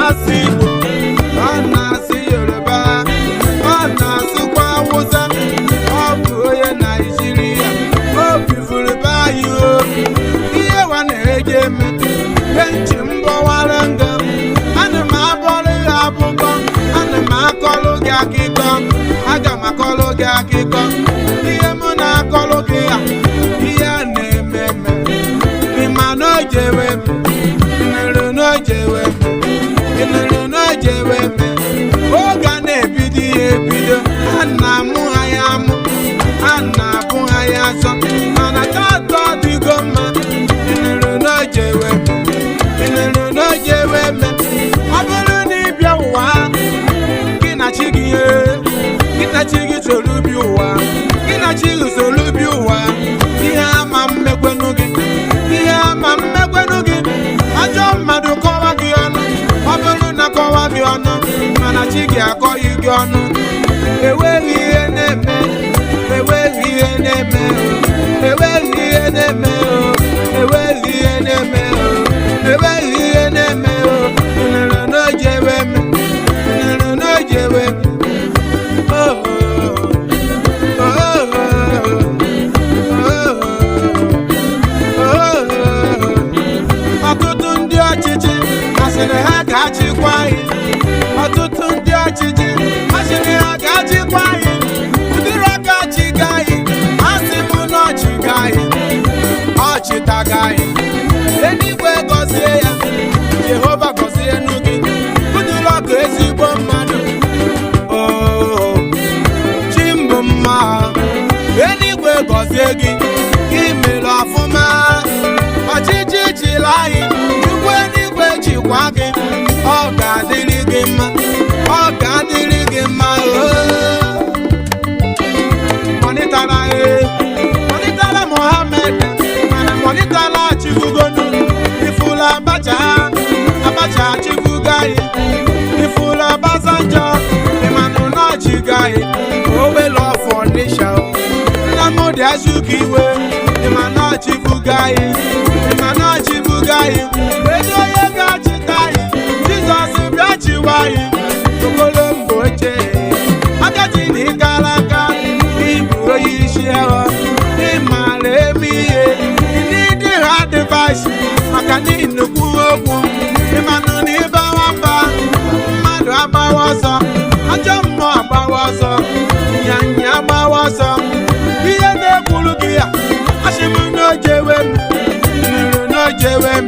Na-asụ Igbo, ọ na-asụ Yoruba, ọ na-asụkwa Awụsa. Ọ bụ onye Naijiria, o bifuru be anyị. O ihe wa na-eje eme benchi mbọwara nga. Ana m abọrọ ya abụbọ, ana m akọlụ gị akụkọ, aga m akọlụ gị akụkọ. Ihe m na-akọlụ gị ya, ihe a na-eme eme. Ịma na o jewe eme, nụrụ na o jewe eme, ị nụrụ na o jewe eme. Oge a na-ebido ya ebido, a na-amụ ha ya amụ, a na-abụ ha ya azọ, mana tata ọ dịgo mma. Ị nụrụ na o jewe eme, ị nụrụ na o jewe eme. Ọ bụrụ na ị bịa ụwa, gị na chi gị, gị na chi gị soro bi ụwa, gị na chi gị soro bi ụwa, ihe ama mmekwenụ gị, ihe ama mmekwenụ gị. Ajọ mmadụ kọwa gị ọnụ, ọ bụrụ na kọwa gị ọnụ, mana chi gị akọghị gị ọnụ. Enweghị ihe na-eme, enweghị ihe na-eme o, enweghị ihe na-eme o, enweghị ihe na-eme o, enweghị ihe na-eme o. Nụrụ na o jewe eme, nụrụ na o jewe eme. Oh, oh, oh, oh, oh. Ọtụtụ ndị ọchịchị asịrị ha ga-achịkwa anyị, ọtụtụ ndị ọchịchị asịrị ha ga-achịkwa anyị. Ụdịrị aka chịga anyị, asị m na ọchịga anyị, ọchịtaga anyị. Eluigwe gọzie ya, Jehova gọzie nu gị, Goodluck, ezigbo mmadụ. Oh, chimbụ mma, eluigwe gọzie gị, gị mere ọfụma. Ọchịchị chịrị anyị, Chukwu eluigwe chịkwa gị. Ọ ga-adịrị gị mma, ọ ga-adịrị gị mma. Oo. Mọnịtara, ee, mọnịtara Mohammed, mana mọnịtara achịbugonu. Ifula Abacha, Abacha achịbugo anyị. Ifula Obasanjo, ịmanụ na ọchịgo anyị. Owele ọfọ nisha, Nnamdi Azikiwe, ịma na ọchịbugo anyị, ịma na ọchịbugo anyị. Kedu onye ga-achịta anyị? Jizọs bịa chịwa anyị. Okolo mgbe ochie, agadi na ịkara aka, ịbụ onye isi agha, ịmara eme ihe. Ndị ha advice maka na nnukwu okwu, ịmanụ na ịbawa mba, mmadụ agbawa ọsọ, ajọ mmụọ agbawa ọsọ, nyanya agbawa ọsọ. Ihe na-ekwuru gị ya, asị m na ojewe m, nụrụ na ojewe m.